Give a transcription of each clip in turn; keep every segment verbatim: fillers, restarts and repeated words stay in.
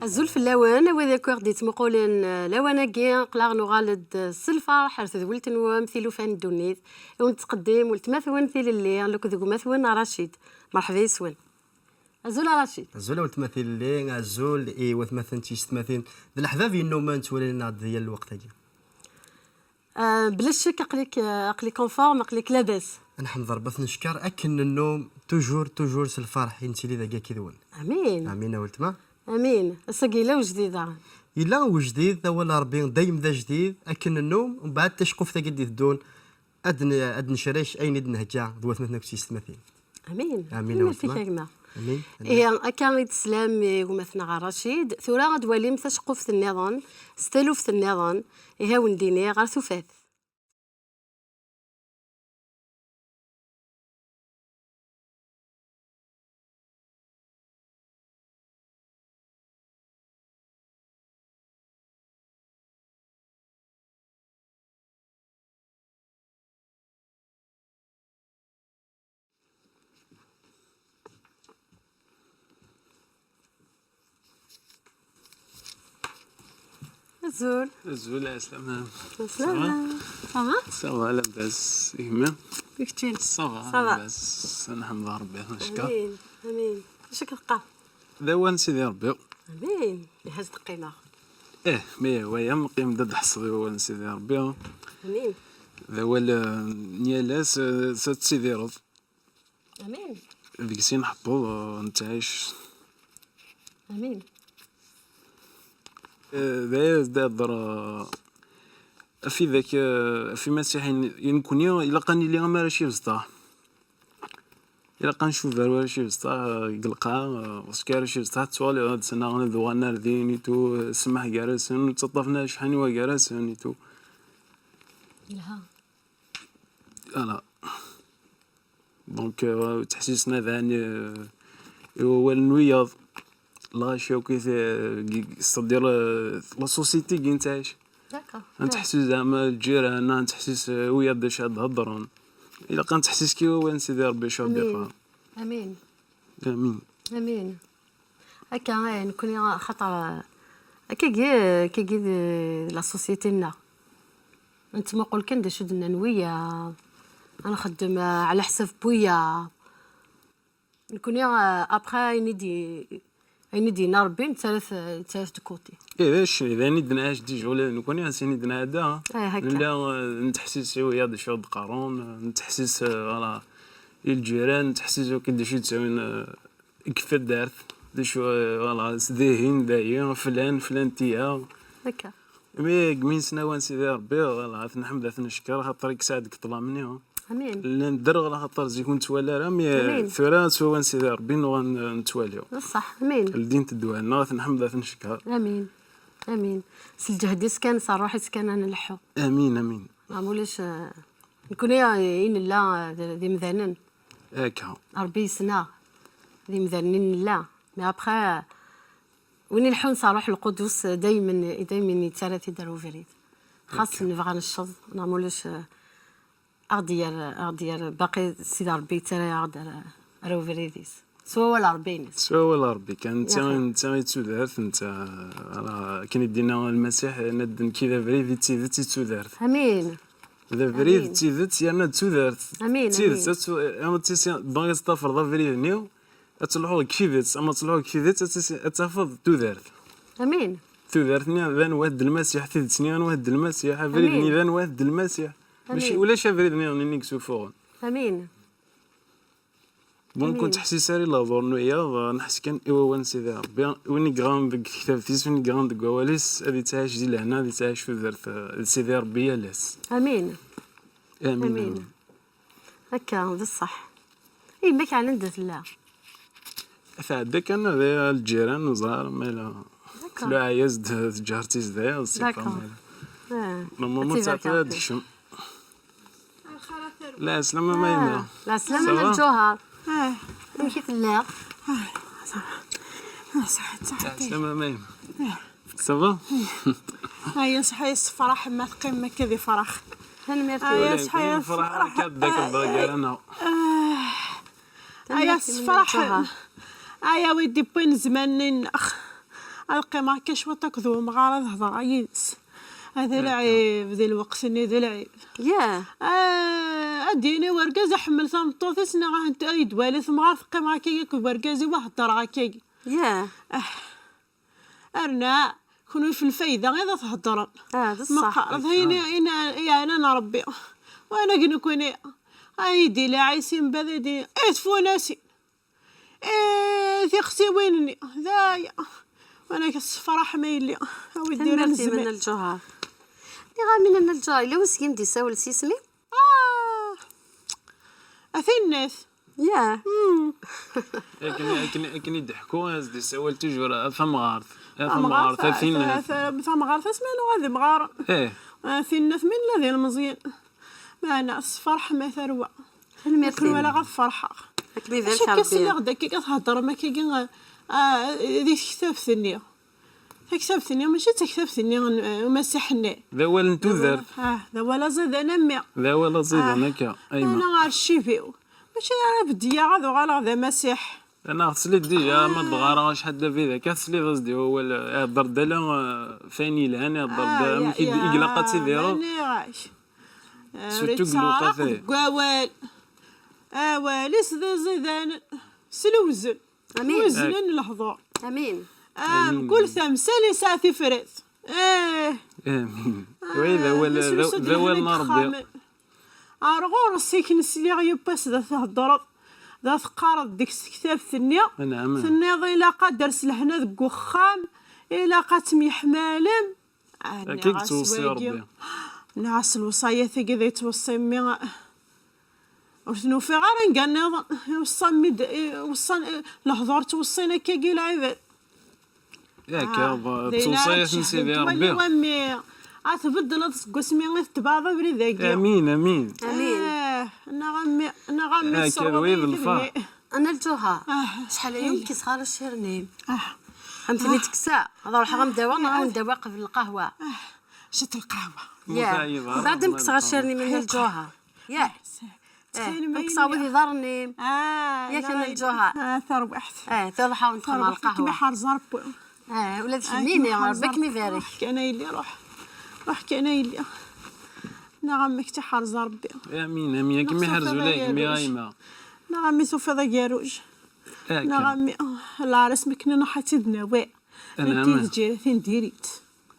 Azul fell-awen, a wid akk i ɣ-d-yettmuqulen, eh, lawan-agi, aql-aɣ nuɣal-d, eh, s lferḥ ar tedwilt-nwen, tilufa n ddunit, i wen-tettqeddim weltma-twen Tilelli, akked gma-twen Racid. Merḥba yes-wen. Azul a Racid. Azul a weltma Tilelli, azul i watmaten d tiyessetmatin d leḥbab yennummen ttwalin-aɣ-d di yal lweqt-agi. Ah, bla ccek aql-ik, ah, aql-ik en forme, aql-ik labas. Nḥemd Rebbi, ad t-neckeṛ akken nennum, toujours, toujours s lferḥ i nettili dagi akked-wen. Amin. Amin a weltma. Amin. Ass-agi yella wejdid daɣen. Yella wejdid, awal n Rebbi dayem d ajdid, akken nennum, mbeɛd taceqquft-agi d-iteddun, ad n-, ad necrek ayen i d-nhegga d watmaten akked tiyessetmatin. Amin. Amin a weltma. Amin. Ihi, akka i d-teslam i gma-tneɣ Racid. Tura ad walim taceqquft nniḍen, s taluft nniḍen, ihi ad wen-d-iniɣ ar tufat. Azul. Azul, ɛeslama. Ɛeslama. Ça va? Ça va, labas. I kemmi? I keččini? Ça va, ça va. Labas. Nḥemd Rebbi, neckeṛ. Amin, amin. Acu akka teqqar? D awal n Sidi Rebbi. Amin. Ihi ad qqimeɣ. Ih, mi waya, qim-d ad d-tḥesseḍ i wawal n Sidi Rebbi. Amin. D awal, eh, n yal ass, eh, s ad tettidireḍ. Amin. Deg-s i nḥeṭṭeḍ, eh, nettɛic. Amin. Eh, d aya ad d-ihedder, eh, ɣef idak, eh, ɣef imasiḥiyen, i nekkni ilaq ad nili am arrac ibesṭaḥ. Ilaq ad ncuba ar warrac ibesṭaḥ, eh, deg lqaɛa, eh, parce que arrac ibesṭaḥ ttuɣal ad d-sanaɣen ad uɣalen ar din et tout, eh, ssmaḥ gar-asen, ur ttaṭṭafen ara acḥal n wa gar-asen et tout. Yelha. Voilà. Donc, euh, ttḥessisen ad ɛni, euh, i wawal n wiyaḍ. Lɣaci akk i t-, c'est-à-dire, euh, la société i nettɛic. D'accord. Ad nettḥessis zeɛma lǧiran, ad nettḥessis, euh, wiyaḍ d acu ad d-heddren. Ilaq ad nettḥessis kra i wawal n Sidi Rebbi acu ad d-iqqar. Amin. Amin. Amin. Akka, eh, nekkni, xaṭer, eh, akkagi, akkagi d la société-nneɣ. Nettmuqul kan d acu d-nnan wiyaḍ, ad nxeddem, eh, ɛla ḥsab n wiyaḍ. Nekkni, eh, après, ayen i d-, ayen i d-yenna Rebbi, nettarra-t, nettarra-t de côté. Eh, d acu, d ayen i d-nɛac déjà ula d nekkni, ass-in i d-nɛedda, eh, akka. Nella, eh, nettḥessis i wiyaḍ d acu ad d-qqaren, eh, nettḥessis, eh, voilà, i lǧiran, nettḥessis akk d acu yettawin, eh, deg taddart, d acu, eh, voilà, s dihin, dayi, flan, flan tiya. Akka. Mi deg mi nesna awal n Sidi Rebbi, voilà, ad t-nḥemd, ad t-neckeṛ, axaṭer i yesɛa deg ṭṭlam-nni. Amin. Llan dderɣel, axaṭer zik ur nettwali ara, mi, eh, amin, tura s wawal n Sidi Rebbi nuɣal n-, nettwali. D ṣṣeḥ, amin. Ldint ddwa-nneɣ, ad t-nḥemd, ad t-neckeṛ. Amin. Amin. S lǧehd-is kan, s ṛṛuḥ-is kan ad nleḥḥu. Amin, amin. Ma ulac, eh, nekkni, eh, i nella, eh, d, d imdanen. Akka. Rebbi yesna d imdanen i nella. Mais après, win ileḥḥun s Ṛṛuḥ Lqudus, daymen, daymen yettarra-t-id ar ubrid. Xas nebɣa necceḍ, neɣ ma ulac, eh, ad ɣ-d-yerr, ad ɣ-d-yerr baqi Sidi Ṛebbi yettarra-aɣ-d ar, ar ubrid-is. S wawal Ṛebbi-ines. S wawal Ṛebbi kan, netta, netta i d tudert, netta, ala, akken i d-yenna Lmasiḥ, yenna-d, "Nekk i d abrid, i d tidet, i d tudert." Amin. D abrid, amin, d tidet, yerna d tudert. Amin, d tidet, amin. Ad tu-, ama d tisi-, donc ad tafreḍ abrid-nni, ad telḥuḍ deg tidet, ama ad telḥuḍ deg tidet, ad tisi-, ad tafeḍ tudert. Amin. Tudert-nni d anwa? D Lmasiḥ, tidet-nni d anwa? D Lmasiḥ, abrid-nni d anwa? D Lmasiḥ. Amin. Mačči, ulac abrid-nniḍen i yessufuɣen. Amin. Bon, amin, ur nettḥessis ara i lehdur n wiyaḍ, nḥess kan i wawal n Sidi Ṛebbi. Win i yeɣran deg tektabt-is, win i yeɣran deg wawal-is, ad yettɛic di lehna, ad yettɛic tudert, eh, d Sidi Ṛebbi yal ass. Amin. Amin, amin. Amin. Akka, d ṣṣeḥ. Yemma-k ɛni anda tella? Tɛedda kan di lǧiran, ẓer, ma yella, d'accord, tluɛa-yas-d tǧaret-is dayi, c'est pas mal. D'accord. Ah. Normalement, ad tɛedda ad tekcem. Lɛeslama, ma yemma. Ah, lɛeslama, ça va? Lǧuher. Ah. Amek i telliḍ? Ah, ça va. Ah, ṣaḥit, ṣaḥit. Lɛeslama, ma yemma. Ah. Ça va? Aya ṣaḥit, yessefraḥ ma teqqim akka d ifrax. Tanemmirt. Aya ṣaḥit, yessefraḥ akka d dak lbaga ara naɣ. Ah. Aya ṣṣefraḥ. Aya wi d-iwwin zzman-nni-nneɣ. Ad qqimeɣ akka cwiṭ akked wemɣar ad hedreɣ yid-s. Hada lɛib, di lweqt-nni d lɛib. Yah. Ah, ad d-yini wergaz iḥemmel tameṭṭut-is neɣ ad d-wali temɣart, qqimeɣ akkagi akked wergaz-iw ad heddreɣ akkagi. Yah. Ah. Arna, kunwi f lfayda i d theddrem. Ah, d ṣṣeḥ. Ma qqareḍ ayen yeɛnan Rebbi. Wanag nekkini, ay di lɛis imbad i di, i tfunasin. Eh, tiqsiwin-nni, d aya. Wanag ssefraḥ ma yelli. A wi d-iran zzman. Nniɣ-am-in a Nna Lǧuher, yella win seg-m d-isawel s yisem-iw? Ah, a tinnat. Yah. Akken, akken, akken i d-ḥku, as-d-isawal toujours a tamɣart. A tamɣart, a tinnat. Tamɣart, asmi nuɣal d imɣaren. Eh. A tinnat, mi nella d ilmeẓyen. Meɛna, ssefraḥ ma tarwa. Tanemmirt. Akken walaɣ ad ferḥeɣ. Akken i d akka Rebbi. Sliɣ-d akka i theddrem akkagi, ah, di tektabt-nni. Taktabt-nni, mačči d taktabt-nni n, eh, umasiḥ-nni. D awal n tudert. Ah, d awal aẓidan a mmi. D awal aẓidan akka, a yemma. Ana archive-iw. Mačči ara beddiyaɣ ad uɣaleɣ d amasiḥ. Ana tesliḍ dija, ma d-ɣareɣ acḥal d abrid akka, tesliḍ-as-d i wawal, ihedder-d ala, eh, f ayen yelhan, ihedder-d amek i d-, i ilaq ad tidireḍ. Surtout deg lewqat-agi. Deg wawal. Awal-is d iẓidanen. S lewzen. Amin. Weznen lehdur. Amin. Ah, mkul tamsal yesɛa tifrat. Eh. Amin. Wa d awal, d awal n Rebbi. Ar ɣur-s i k-nesliɣ yiwwas da theddreḍ, da teqqareḍ deg tektabt-nni, tenniḍ ilaq ad d-ters lehna deg uxxam, ilaq ad temyeḥmalem. Ah, akka i yettweṣṣi Rebbi. Nniɣ-as lewṣayat-agi da yettweṣṣi mmi. Ur ten-ufiɣ ara anga nniḍen. Iweṣṣa mmi d-, iweṣṣan, lehdur ttweṣṣin akkagi lɛibad. Yak, ah, d lewṣayat n Sidi Rebbi. A tbeddleḍ seg wasmi i tetbeɛḍ abrid-agi. Amin, amin. Amin. Eh, neɣ a mmi, neɣ a mmi, akka d wid lferḥ. Ana Lǧuher, ah, acḥal aya ur k-kkseɣ ara ccir-nni. Ah. Am ten-id-kkseɣ, ad ruḥeɣ am dawa, neɣ ad dawa qbel lqahwa. Ah, cit lqahwa. Ya. Mbeɛd ad m-kkseɣ ccir-nni, a Nna Lǧuher. Ya. Ttxil-m, ad kkseɣ wid iḍarren-im. Ah, yak a Nna Lǧuher. Ah, tarwiḥt. Eh, tiḍeḥ ad nexdem lqahwa. Tarwiḥt, ad kem-iḥrez Rebbi. Eh, ula d kemmini, Rebbi ad kem-ibarek. Ruḥ kan a yelli, ruḥ. Ruḥ kan a yelli. Neɣ amek tt-iḥrez Rebbi. Amin, amin. Ad kem-iḥrez ula d kemmi a yemma. Neɣ a mmi tufiḍ agerruj. Neɣ a mmi, ah, lɛerras mi akken nruḥ ad tt-id-nawi. Netta d lǧiratin diri-tt.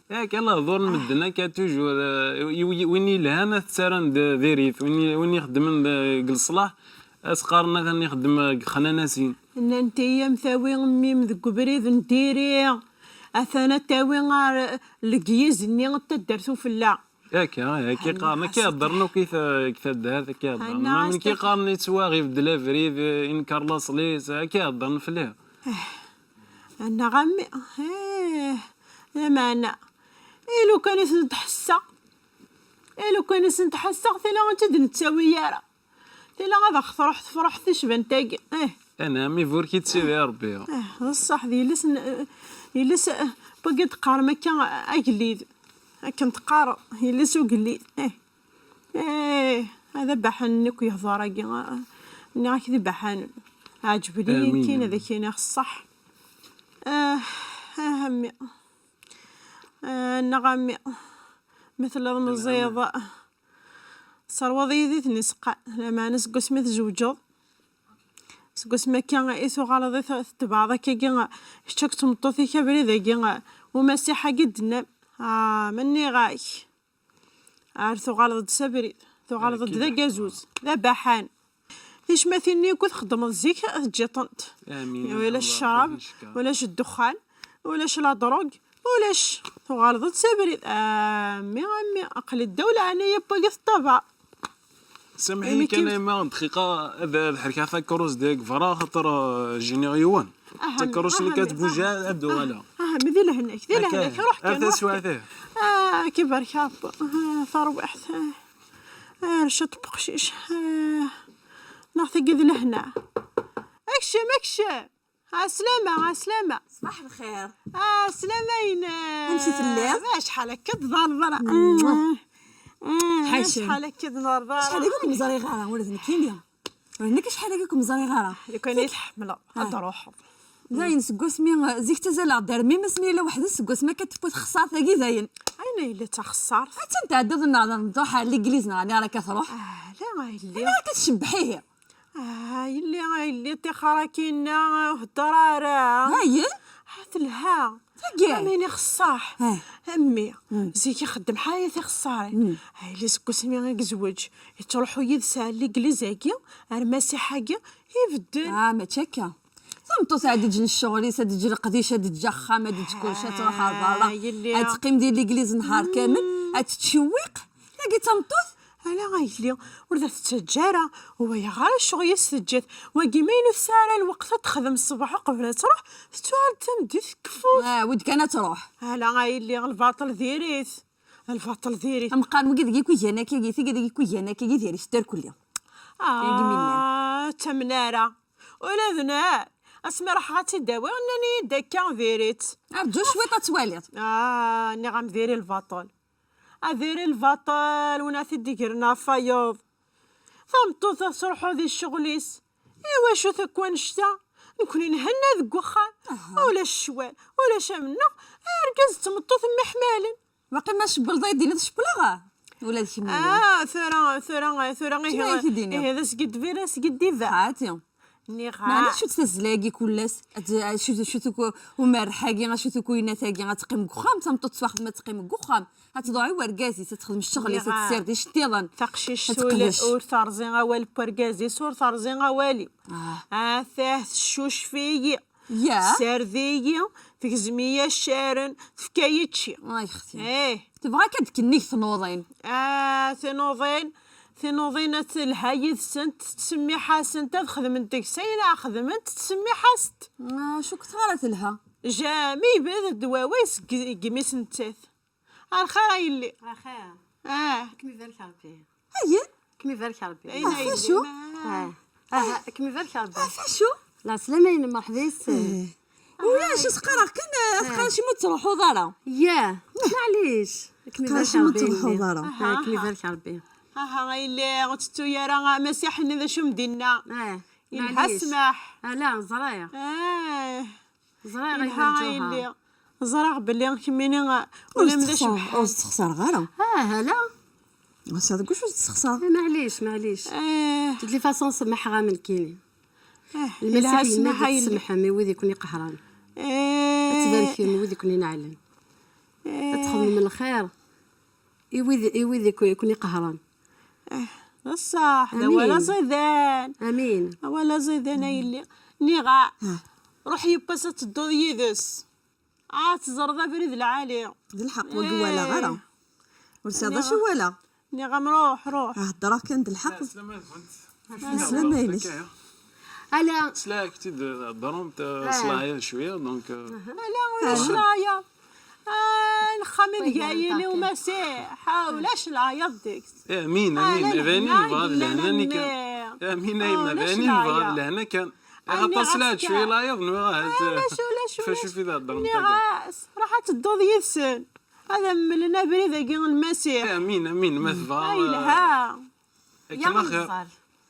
Yak, lehdur n medden akka, toujours, eh, i-, i-, win yelhan ad t-ttarran d, diri-t, win i-, win ixeddmen d, deg leṣlaḥ, ad s-qqaren atan ixeddem deg xnanasin. Nnan-t-iyi am tawi mmi-m deg ubrid n diri, atan ad tawi ar legyiz-nni n taddart ufella. Akka, akka i qqaren, akka i heddren akk i ta-, deg taddart, akka i heddren. Ma nekk i qqaren yettwaɣ, ibeddel abrid, eh, inker laṣel-is, akka i heddren fell-i. Annaɣ a mmi, eh, lameɛna, i lukan i ten-id-ḥesseɣ, i lukan i ten-id-ḥesseɣ, tili ur tt-id-nettawi ara. Tili ad aɣ-truḥ tefruḥt tacbant-agi. Eh. Anɛam, iburek-itt Sidi Rebbi. Eh, d ṣṣeḥ, d yelli-s n, yelli-s, eh, wagi d-teqqarem akka agellid. Akken teqqareḍ, yelli-s ugellid. Eh. Eh, ad abaḥan-nni akk yehḍer-agi, ah, nniɣ-ak d ibaḥanen. Ɛǧeb-iyi kan ad ak-iniɣ ṣṣeḥ. Ah, ah, a mmi. Ah, neɣ a mmi. Ma telliḍ meẓẓiyeḍ, tesserwaḍ-iyi di tniseqqan. Lameɛna seg wasmi tzewǧeḍ, seg wasmi akka i tuɣaleḍ i t-, tetbeɛḍ akkagi, kečč akked tmeṭṭut-ik abrid-agi, umasiḥ-agi d-tennam. Ah, ma nniɣ-ak. Ar tuɣaleḍ-d s abrid, tuɣaleḍ-d d agazuz, d abaḥan. Ticmatin-nni akk txeddmeḍ zik, teǧǧiḍ-tent. Ulac ccrab, ulac ddexxan, ulac la drogue, ulac. Tuɣaleḍ-d s abrid. A mmi, a mmi, aql-i ddaw leɛnaya n wagi teṭṭabaɛ. Samḥi-yi kan a yemma, dqiqa, ad, ad ḥerkeɣ takerrust deg berra, axaṭer, eh, jiniɣ yiwen. Takerrust nekk ad tbujaɛ, ad d-uɣaleɣ. Aha, mi di lehna-k, di lehna-k, ruḥ kan, ruḥ kan. Ah, kibarek Rebbi. Ah, tarwiḥt. Ah, ah, rciṭ n uqcic. Ah, neɣ tagi d lehna. Akcem, akcem. Ɛeslama, ɛeslama. Ṣbaḥ lxir. Ɛeslama-ines. Amek i telliḍ? Acḥal akka d-ḍalbeḍ ara. Ḥaca. Acḥal akka d-ḍalbeḍ ara. Acḥal akka ur kem-ẓriɣ ara, ula d nekkini. Ula d nekk acḥal akka ur kem-ẓriɣ ara. Lukan i tḥemmleḍ, ad d-truḥeḍ. Dayen seg wasmi, eh, zik ttazaleɣ-d ar mmi-m asmi yella weḥd-s, seg wasmi akka tewwi texṣart-agi dayen. Ayen yella d taxeṣṣart? Attan tɛeddaḍ nneɣ ad nruḥ ar l'église neɣ aniɣer akka truḥ? Ah, la, a yelli. Aniɣer akka tcebbeḥ ihi? Ah, yelli, a yelli, ṭixer akkinna, ur hedder ara. Ayen? Ah, telha. Tagi? Am ayen ixeṣṣaḥ. Ah. A mmi, mm, zik ixeddem ḥala tixeṣṣarin. Mm. A yelli, seg wasmi i yezweǧ, yettruḥu yid-s ar l'église-agi, ar Masiḥ-agi, ibeddel. Ah, mačči akka. Tameṭṭut ad d-ǧǧen ccɣel-is, ad d-ǧǧ leqdic, ad d-ǧǧ axxam, ad d-ǧǧ kullec, ad truḥ ar berra, ah, yelli, ad teqqim di l'église nehar kamel, mm, ad tettcewwiq. Tagi d tameṭṭut? Ala a yelli, ur la tettaǧǧa ara, ur walaɣ ara ccɣel-is teǧǧa-t. Wagi ma inu tesɛa ara lweqt ad texdem ṣṣbeḥ uqbel ad truḥ, tettuɣal-d tameddit tkeffu-t. Ah, wid kan ad truḥ. Ala a yelli, lbaṭel diri-t. Lbaṭel diri-t. Am qqaren wigi deg ikwigan akkagi, tigi deg ikwigan akkagi diri-t terkulli. Ah, ttamen ara. Ula d nar, asmi ruḥeɣ ad tt-id-awiɣ, nnan-iyi-d akka diri-tt. Rǧu cwiṭ ad twaliḍ. Ah, nniɣ-am diri lbaṭel. A diri lbaṭel, win ad t-id-igren ɣef wayeḍ. Tameṭṭut ad truḥu di ccɣel-is. Iwacu takk wannect-a? Nekni nhenna deg wexxam. Aha. Ulac ccwal, ulac amennuɣ. Argaz d tmeṭṭut mmiḥmalen. Waqil ma cebbleḍ ay d-tiniḍ cebbleɣ. Ula d kemm. Ah, tura, tura, tura, ihi, ihi, d asgiddeb i d asgiddeb. Xati. Nniɣ-as. Maɛlic ur tt-tazzla-agi kullas. Acu-t umerreḥ-agi, acu-t ukuyennat-agi, ad teqqim deg uxxam, tameṭṭut tettwaxdem ad teqqim deg uxxam. Ad tḍuɛ i wergaz-is, ad texdem ccɣel-is, ad tessired iceṭṭiḍen. Taqcict ur terẓi awal n wergaz-is, ur terẓi awal-iw. Ah. Atah, teccucef-iyi. Ya. Tessared-iyi, tegzem-iyi accaren, tefka-yi čči. Ay, xti. Eh. Tebɣa akka ad d-kennig tnuḍin. Ah, tinuḍin, tinuḍin ad telha yid-sent, tettsemmiḥ-asent, ad xedment deg-s ayen ara xedment, tettsemmiḥ-asent. Ah, acu k-tɣara telha? Jami yebded wawal seg, seg imi-s nettat. Ar xir a yelli. Ar xir. Ah. Ad kem-ibarek Rebbi. Ayen? Ad kem-ibarek Rebbi. Ayen a yelli. Ah, ah, ad kem-ibarek Rebbi. Ɣef acu? Lɛeslama-inem, merḥba yes-m. Eh. Ulac, ad s-qqareɣ kan, eh, ad s-qqareɣ acimi ur tettruḥuḍ ara. Yah, maɛlic. Ad kem-ibarek Rebbi a yelli. Qqareɣ acimi ur tettruḥuḍ ara. Aha, a yelli, ur tettu ara Masiḥ-nni d acu m-d-inna. Eh, yelha ssmaḥ. Ala, ẓriɣ. Eh. Ẓriɣ yelha a yelli. Ẓriɣ belli kemmini ur ula d acu. Ur s-ttexṣareɣ ara. Ah, ala. Ass-a deg wacu ur s-ttexṣareɣ? Eh, maɛlic, maɛlic. Eh. De toute façon, semmḥeɣ-am nekkini. Eh, Lmasiḥ yenna-d ad tsemḥem i wid i ken-iqehren. Eh. Ad tbarkem i wid i ken-ineɛlen. Eh. Ad txedmem lxir i wid, i wid i ken-iqehren. Eh, d ṣṣeḥ, d awal aẓidan. Amin. Awal aẓidan a yelli. Nniɣ-as, ruḥ yiwwas ad tedduḍ yid-s. Ad teẓreḍ abrid lɛali. D lḥeqq, wagi ur walaɣ ara. Ur sɛiɣ d acu walaɣ. Nniɣ-am ruḥ, ruḥ. Heddreɣ kan d lḥeqq. Ɛeslama-inek. Ala. S leɛyak i d-theddremt, eh, s leɛyaḍ cwiya, donc, eh. Ala, ulac leɛyaḍ. Ah, lexxam ideg ay yili umasiḥ. Ah, ulac leɛyaḍ deg-s. Amin, amin. Abanin yebɣa d lehna kan. Amin, amin. Abanin yebɣa d lehna kan. Axaṭer s leɛyaḍ cwiya leɛyaḍ nwiɣ ahat. Ulac, ulac, ulac. Ɣef acu i d-theddremt akka? Nniɣ-as, ruḥ ad tedduḍ yid-sen. Ad am-mlen abrid-agi n Lmasiḥ. Amin, amin, ma tebɣa. Ay, yelha. Akken axir.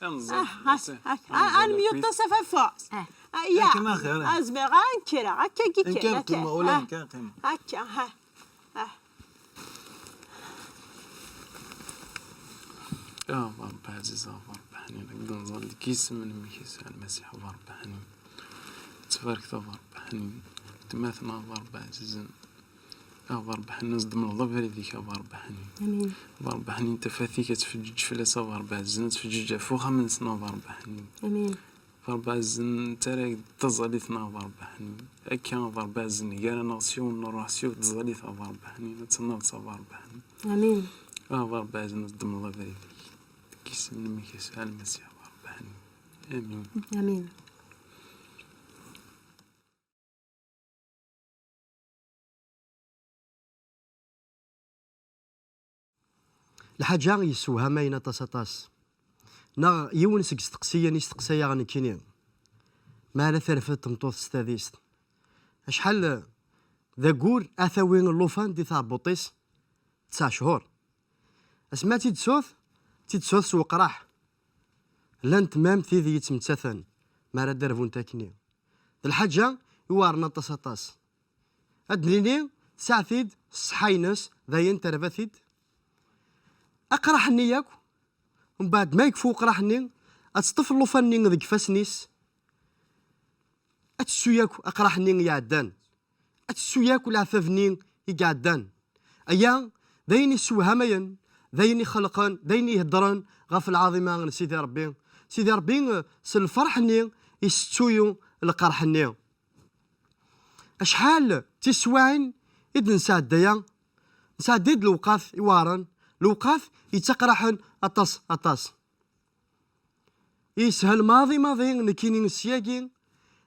Ad nẓer. Ah, ah, ah, ah, ad nemyuṭṭas ɣef waffus. Ah. Ah, ya. Akken axir. Ah, zmireɣ ad nekreɣ. Akka i kan. Nekk ar qqimeɣ, ula d nekk ar qqimeɣ. Akka, ha. Ah. A Ṛebbi ɛziz, a Ṛebbi ḥnin, ad nẓer deg yisem n Mmi-k Ɛisa Lmasiḥ, a Ṛebbi ḥnin. Ttbarket, a Ṛebbi ḥnin. Weltma-tneɣ, a Ṛebbi ɛzizen. A Ṛebbi ḥnin, ad s-d-temleḍ abrid-ik, a Ṛebbi ḥnin. Amin. A Ṛebbi ḥnin, tafat-ik ad tfeǧǧeǧ fell-as, a Ṛebbi ɛzizen, ad tfeǧǧeǧ ɣef uxxam-nsen, a Ṛebbi ḥnin. Amin. A Ṛebbi ɛzizen, nettarra-k-d taẓallit-nneɣ, a Ṛebbi ḥnin. Akka, a Ṛebbi ɛzizen, gar-aneɣ s yiwen n ṛṛuḥ, s yiwet n tẓallit, a Ṛebbi ḥnin, ad tenneḍ, a Ṛebbi ḥnin. Amin. A Ṛebbi ɛzizen, ad s-d-temleḍ abrid-ik. Deg yisem n Mmi-k Ɛisa Lmasiḥ, a Ṛebbi ḥnin. Amin. Amin. Lḥaǧa yessewhamayen aṭas, aṭas. Neɣ yiwen seg isteqsiyen i steqsayaɣ nekkini, mi ara terfed tmeṭṭut s tadist, acḥal d aggur ad tawi llufan di tɛebbuṭ-is tesɛa cchur? Asmi ad tt-id-tesɛut, ad tt-id-tesɛut s weqraḥ. Llant mam tid yettmettaten mi ara d-rbunt akkenni. D lḥaǧa iwɛren aṭas aṭas. Ad d-nini tesɛa-t-id ṣṣeḥḥa-ines, dayen terba-t-id. Aqraḥ-nni yakk, mbeɛd ma yekfu uqraḥ-nni, ad teṭṭef llufan-nni deg ifassen-is, ad tessu yakk aqraḥ-nni iɛeddan, ad tessu yakk leɛtab-nni i iɛeddan. Aya d ayen yessewhamayen, d ayen ixelqen, d ayen iheddren ɣef lɛaḍima n Sidi Ṛebbi. Sidi Ṛebbi, eh, s lferḥ-nni, isettuyu lqerḥ-nni. Acḥal d tiswiɛin i d-nesɛedda-ya? Nesɛedda-d lewqat iweɛṛen, lewqat yettaqraḥen aṭas, aṭas. Yeshel maḍi, maḍi, nekkini syagi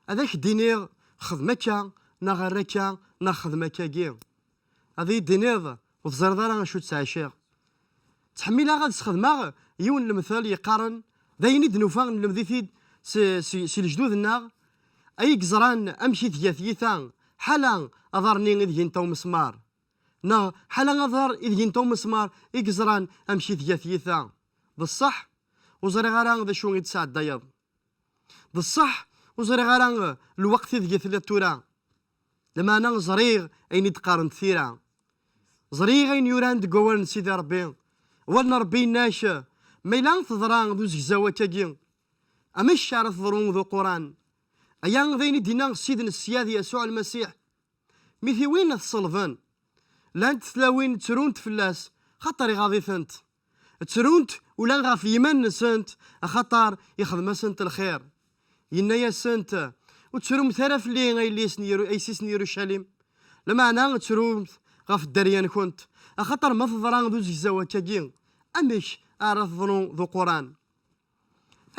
ad ak-d-iniɣ xdem akka, neɣ err akka, neɣ xdem akkagi. Ad iyi-d-tiniḍ ur teẓriḍ ara acu ttɛiciɣ. Ttḥemmileɣ ad sxedmeɣ yiwen n lemtel yeqqaren, d ayen i d-nufa nlemd-it-id si, si, si lejdud-nneɣ, ay yeẓran amek i tga tyita, ḥala aḍar-nni ideg yenta umesmar, neɣ ḥala aḍar ideg yenta umesmar i yeẓran amek i tga tyita. D ṣṣeḥ, ur ẓriɣ ara d acu i d-tesɛeddayeḍ. D ṣṣeḥ, ur ẓriɣ ara, eh, lweqt ideg i telliḍ tura. Lameɛna ẓriɣ ayen i d-qqarent tira. Ẓriɣ ayen yuran deg wawal n Sidi Ṛebbi. Awal n Ṛebbi yenna-ak, ma yella teḍra d uzegzaw akkagi, amek ara teḍru d uquran? Aya d ayen i d-yenna Ssid n ssyad Yasuɛ Lmasiḥ. Mi tiwin ad t-ṣelben, llant tlawin ttrunt fell-as, xaṭer iɣaḍ-itent. Ttrunt ula ɣef yiman-nsent, axaṭer ixdem-asent lxir. Yenna-yasent, ur ttrumt ara fell-i, ay yelli-s n Yeru-, ay yessi-s n Yerucalim, lameɛna ttrumt ɣef dderya-nkent, axaṭer ma teḍra d uzegzaw akkagi, amek ara teḍru d uquran?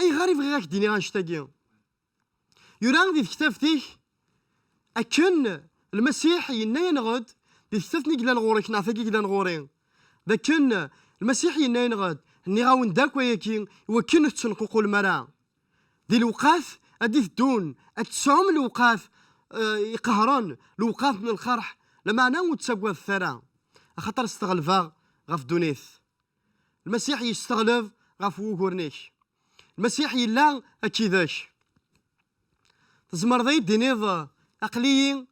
Ayɣer i bɣiɣ ad k-d-iniɣ annect-agi? Yura di tektabt-ik akken Lmasiḥ yenna-yaneɣ-d di tektabt-nni i yellan ɣur-k neɣ tagi i yellan ɣur-i, d akken Lmasiḥ yenna-yaneɣ-d, nniɣ-awen-d akk ayagi i wakken ur tettneququlem ara. Di lewqat ad d-iteddun, ad tesɛum lewqat, eh, iqehren, lewqat n lqerḥ, lameɛna ur ttagadet ara, axaṭer steɣlebeɣ ɣef ddunit. Lmasiḥ yesteɣleb ɣef wuguren-ik. Lmasiḥ yella akkid-k. Tzemreḍ ad yi-d-tiniḍ, aql-iyi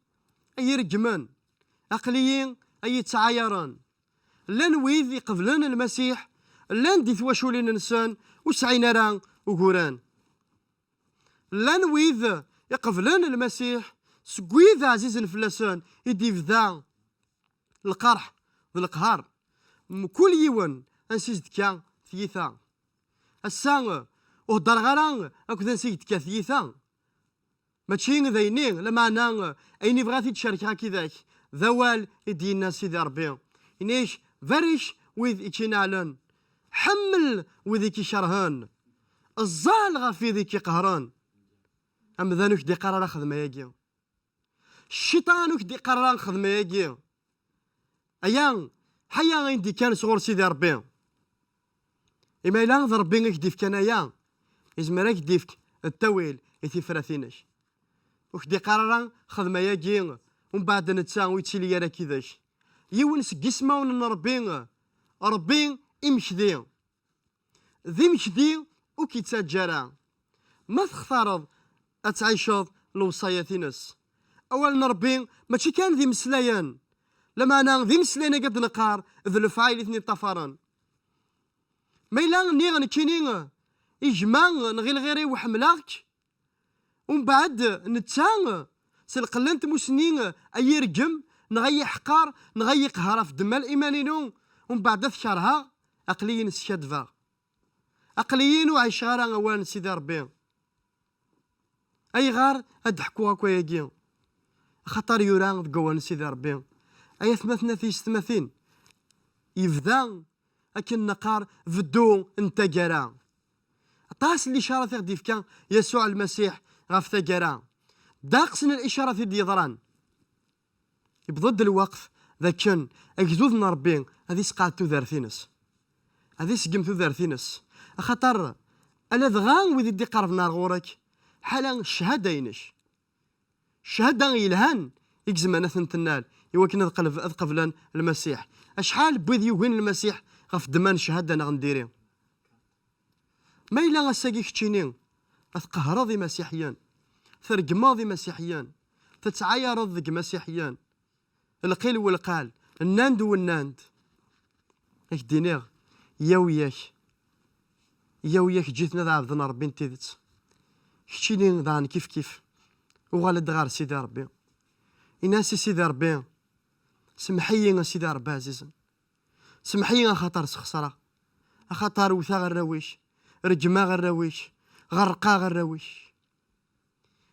ay ireggmen, aql-iyi ay yettɛayaren. Llan wid iqeblen Lmasiḥ, llan di twaculin-nsen ur sɛin ara uguren. Llan wid iqeblen Lmasiḥ, seg wid ɛzizen fell-asen i d-yebda lqerḥ d leqher. Mkul yiwen ansi s-d-tekka tyita. Ass-a, ur heddreɣ ara akked ansi i d-tekka tyita. Mačči d ayenni, lameɛna ayen i bɣiɣ ad t-id-cerkeɣ akkid-ak, d awal i d-yenna Sidi Ṛebbi. Ini-k, barek wid i k-ineɛlen, ḥemmel wid i k-ikerhen, ẓẓal ɣef wid i k-iqehren. Amdan ur k-d-iqqar ara xdem ayagi. Cciṭan ur k-d-iqqar ara xdem ayagi. Aya, ḥaya ayen d-ikkan sɣur Sidi Ṛebbi. Imi yella d Ṛebbi i k-d-ifkan aya, izmer ad k-d-ifk ttawil i tifrat-inek. Ur k-d-iqqar ara xdem ayagi, umbeɛd netta ur yettili ara akkid-k. Yiwen seg ismawen n Ṛebbi, Ṛebbi imekdi. D imekdi ur k-yettaǧǧa ara. Ma textareḍ ad tɛiceḍ lewṣayat-ines. Awal n Ṛebbi mačči kan d imeslayen, lameɛna d imeslayen-agi ad d-neqqar d lefɛayel i ten-iṭṭafaren. Ma yella nniɣ nekkini i gma neɣ i lɣir-iw ḥemmleɣ-k, umbeɛd netta s lqella n tmussni ay ireggem neɣ ay iḥqer neɣ ay iqehher ɣef ddemma n liman-inu, umbeɛd ad t-kerheɣ, aql-iyi neskadbeɣ. Aql-iyi ur ɛiceɣ ara awal n Sidi Ṛebbi. Ayɣer ad d-ḥkuɣ akk ayagi? Axaṭer yura deg wawal n Sidi Ṛebbi, ay atmaten a tiyessetmatin, yebda akken neqqar beddu n taggara. Aṭas n licarat i ɣ-d-yefka Yasuɛ Lmasiḥ ɣef taggara. Ddeqs n licarat i d-yeḍran. Yewweḍ-d lweqt d akken agdud n Ṛebbi ad isqeɛd tudert-ines, ad iseggem tudert-ines, axaṭer ala dɣa wid i d-iqerben ar ɣur-k, ḥala ccahada-inek. Ccahada yelhan i izemren ad ten-tennal i wakken ad qelb-, ad qeblen Lmasiḥ. Acḥal n wid yugin Lmasiḥ ɣef ddemma n ccahada neɣ n diri? Ma yella ass-agi keččini ad tqehreḍ imasiḥiyen, treggmeḍ imasiḥiyen, tettɛayareḍ deg imasiḥiyen. Lqil welqal, nnan-d u nnan-d. Ad k-d-iniɣ, yyaw yak, yyaw yak, ǧǧiten ad ɛebden Ṛebbi n tidet. Keččini daɣen kifkif, uɣal-d ɣer Sidi Ṛebbi. Ini-as i Sidi Ṛebbi, semmeḥ-iyi a Sidi Ṛebbi ɛzizen. Semmeḥ-iyi axaṭer sxeṣreɣ, axaṭer wteɣ arraw-ik, reggmeɣ arraw-ik, ɣerqeɣ arraw-ik.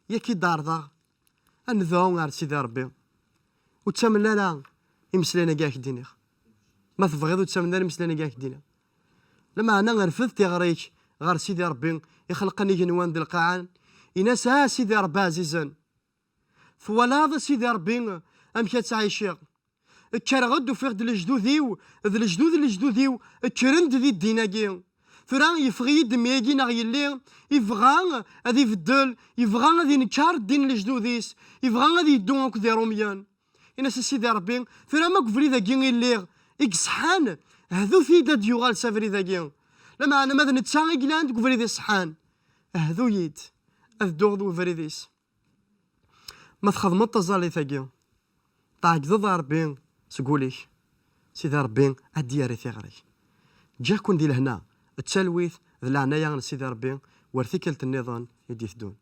Yak i d-ɛerḍeɣ ad nedɛu ɣer Sidi Ṛebbi. Ur ttamen ara imeslayen-agi ad k-d-iniɣ. Ma tebɣiḍ ur ttamen ara imeslayen-agi ad k-d-iniɣ. Lameɛna rfed tiɣri-k ɣer Sidi Ṛebbi ixelqen igenwan d lqaɛan. Ini-as, a Sidi Ṛebbi ɛzizen, twalaḍ a Sidi Ṛebbi amek ad ttɛiciɣ? Kkreɣ-d, ufiɣ-d lejdud-iw, d lejdud n lejdud-iw kkren-d di ddin-agi. Tura yeffeɣ-iyi-d mmi-agi neɣ yelli, yebɣa ad ibeddel, yebɣa ad inker ddin n lejdud-is, yebɣa ad yeddu akked Irumyen. Ini-as a Sidi Ṛebbi, tura ma deg ubrid-agi i lliɣ, i iṣeḥḥan, hdu-t-id ad d-yuɣal s abrid-agi. Lameɛna ma d netta i yellan deg ubrid iṣeḥḥan, hdu-yi-d ad dduɣ d ubrid-is. Ma txedmeḍ taẓallit-agi, tɛeggdeḍ a Ṛebbi seg wul-ik, Sidi Ṛebbi ad d-yerr i tiɣri-k. Ǧǧiɣ-ken di lehna, d talwit, d leɛnaya n Sidi Ṛebbi, war tikkelt nniḍen i d-iteddun.